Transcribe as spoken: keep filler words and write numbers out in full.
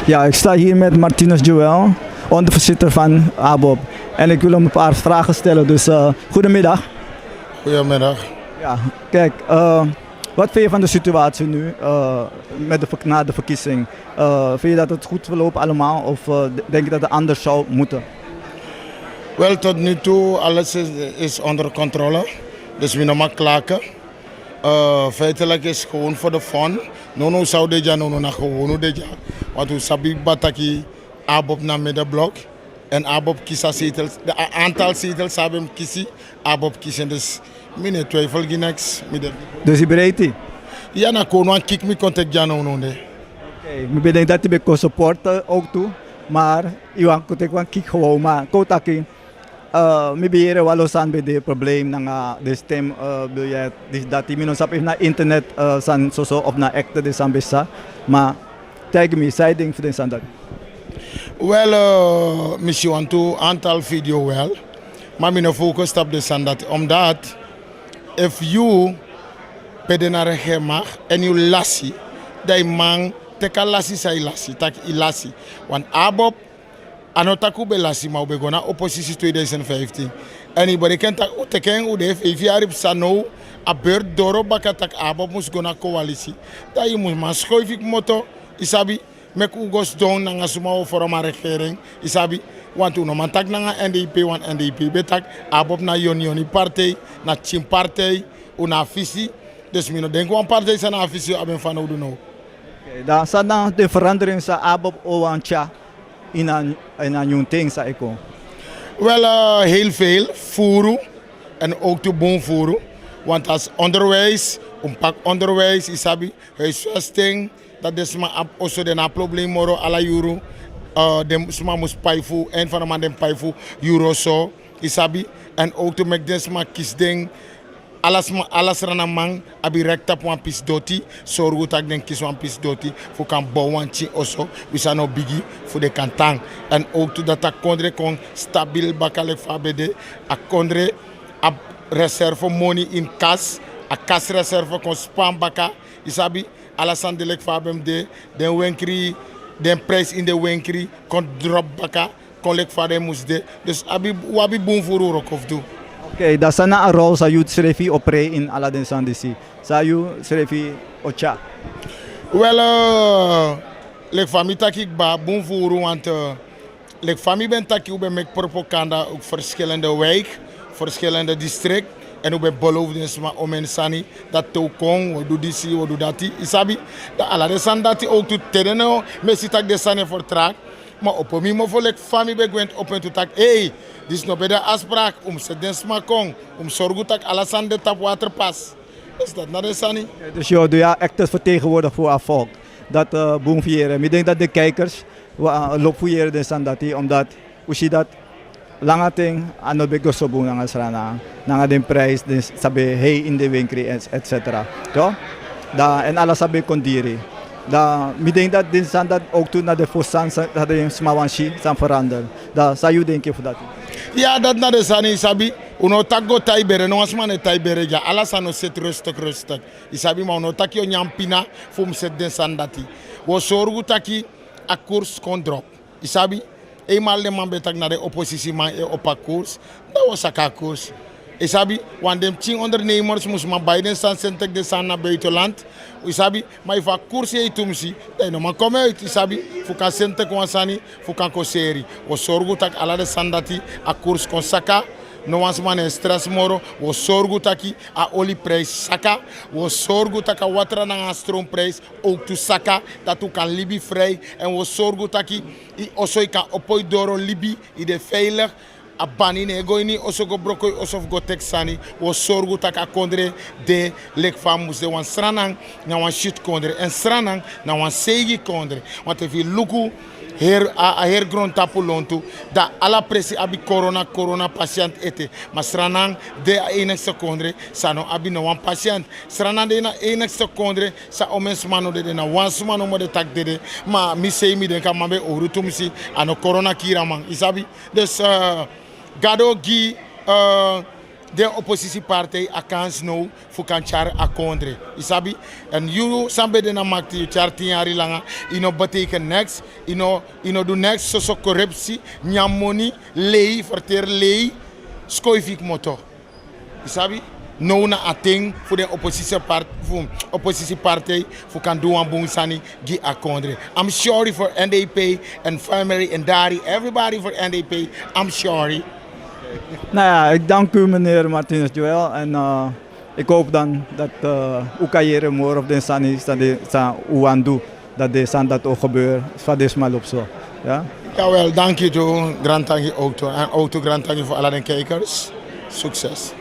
Ja, ik sta hier met Martinus Joel, ondervoorzitter van ABOP. En ik wil hem een paar vragen stellen, dus eh, goedemiddag. Goedemiddag. Ja, kijk, eh, wat vind je van de situatie nu eh, met de, ver- na de verkiezing? Eh, vind je dat het goed verloopt allemaal of eh, d- denk je dat het anders zou moeten? Wel, tot nu toe, alles is, is onder controle. Dus mi no mag klagen. Eh, feitelijk is gewoon voor de fun. No, no, zou dit jaar, no, no, na gewoon dit jaar. Want we sabi bataki ABOP na middenblok. En ABOP kisi a zetel, de a- aantal zetels hebben kisi, ABOP kisi. Dus mi no e twijfel gi niks. Mi de- Dus je bereidt die? Ja, na kon wan kick mi contact ja no no de. Oké, mi ben denk dat je ben kon support eh, ook toe. Maar je wan kon teki wan kick gewoon, maar kon taki. Eh, mi ben hier walo san ben de probleem nanga de stem eh, biljet. Dus dat je mi no sabi na internet eh, san soso of na ekte de san ben sa. Maar tijg mi, zij ding voor de san dat. Wel, eh, mi si wantu aantal video wel. Maar mi no focus op de san dat. Omdat if you ben de na regering mag en you lasi, dan je man teki a lasi san je lasi, taki je lasi. Want ABOP, a no taki u ben lasi, maar u ben go na oppositie tweeduizend vijftien. En je bereken taki u teki en u de vijf yari psa now, a beurt doro baka taki ABOP mus go na coalitie. Dan je mus man schuif ik moto, je sabi, meki u go sidon nanga suma o vorm a regering, je sabi. Want u no man taki nanga NDP, want NDP ben taki ABOP na yoni yoni partij, na tyin partij, u na a visie. Dus mi no denk wan partij san na a visie abi en fanowdu now. Oké, dan san na de verandering san ABOP o wan tya in a in a nyun ting san e kon. Wel, eh, heel veel furu en ook te boom furu. Want als onderwijs, un pak onderwijs, je sabi, huisvesting, dat is maar op oso den na probleem moro ala yuru. Eh, den sma mus pai fu, en van de man den pai fu yuru oso, je sabi. En ook te mek den sma kis den, ala sma, ala srana man abi rek tapu wan pisi doti, sorgu taki den kisi wan pisi doti fu kan bow wan tyin oso, wi sa no bigi fu den kan tan. En ook tu dati a kondre kon stabil baka leki fa a ben de, a kondre abi reserve moni ini kas, a kas reserve kon span baka, yu sabi, ala sani de leki fa a ben mus de, den wenkri, den prijs ini den wenkri kon drop baka, kon leki fa den mus de. Dus abi, wi abi bun furu wroko fu du. Oké, dan san na a rol san yu srefi o prei ini ala den sani disi? San yu srefi o tyari? Wel, eh, leki fa mi taki kba, bun furu, want eh, leki fa mi ben taki, u ben meki propaganda ook verschillende wijk, verschillende district. En u ben belofu den sma omeni sani, dati te u kon, wi o du disi, wi o du dati, yu sabi. Dan ala den sani dati ook tu te den no mesi taki den sani e fertrak. Ma opo mi mofo leki fa mi ben gwenti opo en tu taki, ei, disi no ben de a afspraak, un mus seti den sma kon, un mus sorgu taki ala sani de tapu waterpas. Dus dati na den sani. Dus yu o du ya ekte vertegenwoordig fu a volk. Dati eh, bun fu yere. Mi denk dati de kijkers wa- eh, lobi fu yere den sani dati, omdat u si dati langa ten a no ben go so bun nanga srana, nanga den prijs, den sabi hei ini den wenkri, et- etcetera. Toch? Dan en ala sabi kon diri. Dan mi denk dati den sani dati ook tu na den fostan san- dati den sma wani si san verander. Dan san yu denki fu dati? Ya, dati na den sani, yu sabi. Un no o taki go tai bere, no wan sma no e tai bere dya. Ala sani o seti rustig, rustig, yu sabi. Ma un no o taki yu o nyan pina fu un mus seti den sani dati. Wi o sorgu taki a koers kon drop, yu sabi. Eenmaal den man ben taki na den oppositieman e opo a koers, dan wi o saka a koers, yu sabi. Want den pikin ondernemers mus man bai den sani, seni teki den sani na buitenland, yu sabi. Ma efu a koers hei tumsi, dan yu no man kon uit, yu sabi, fu kan seni teki wan sani fu kan kon seri. Wi o sorgu taki ala den sani dati, a koers kon saka. No wan sma no e stress moro. Wi o sorgu taki a olieprijs saka. Wi o sorgu taki a watra nanga a stroomprijs ook tu saka, dati un kan libi vrij. En wi o sorgu taki yu oso yu kan opo yu doro libi, yu de veilig. A bani no e go ini yu oso go broko yu oso fu go teki sani. Wi o sorgu taki a kondre de leki fa a mus de. Wan Sranan na wan switi kondre, en Sranan na wan seigi kondre. Want efu yu luku heri, a, a heri grontapu lontu, dan ala presi abi corona, corona pasiënt ete. Ma Sranan de a enigste kondre san no abi no wan pasiënt. Sranan de na enigste kondre san omen sma no dede, na wan sma nomo de taki dede. Ma mi sei, mi denki a man ben owru tumsi, a no corona kiri a man, yu sabi. Dus eh, Gado gi eh, Den oppositiepartij a kans now fu kan tyari a kondre. Yu sabi? En yu san ben de na makti, yu tyari tin yari langa. Yu no beteken niks. Yu no, yu no du niks. Soso korupsi, nyan moni, lei, verteri lei, skoifi kmoto. Yu sabi? Now na a ten fu den oppositie part-, fu oppositiepartij fu kan du wan bun sani gi a kondre. I'm sorry for N D P and family and daddy, everybody for N D P. I'm sorry. Nou ja, ik dank u meneer Martinus Joel en eh, ik hoop dan dat eh, u kan hier more of den sani san de san u wan du, dat de san dat ook gebeurt van dit smal op zo. Ja? Jawel, dank je toe. Grand tangi ook toe. En ook toe grand tangi voor alle den kijkers. Succes.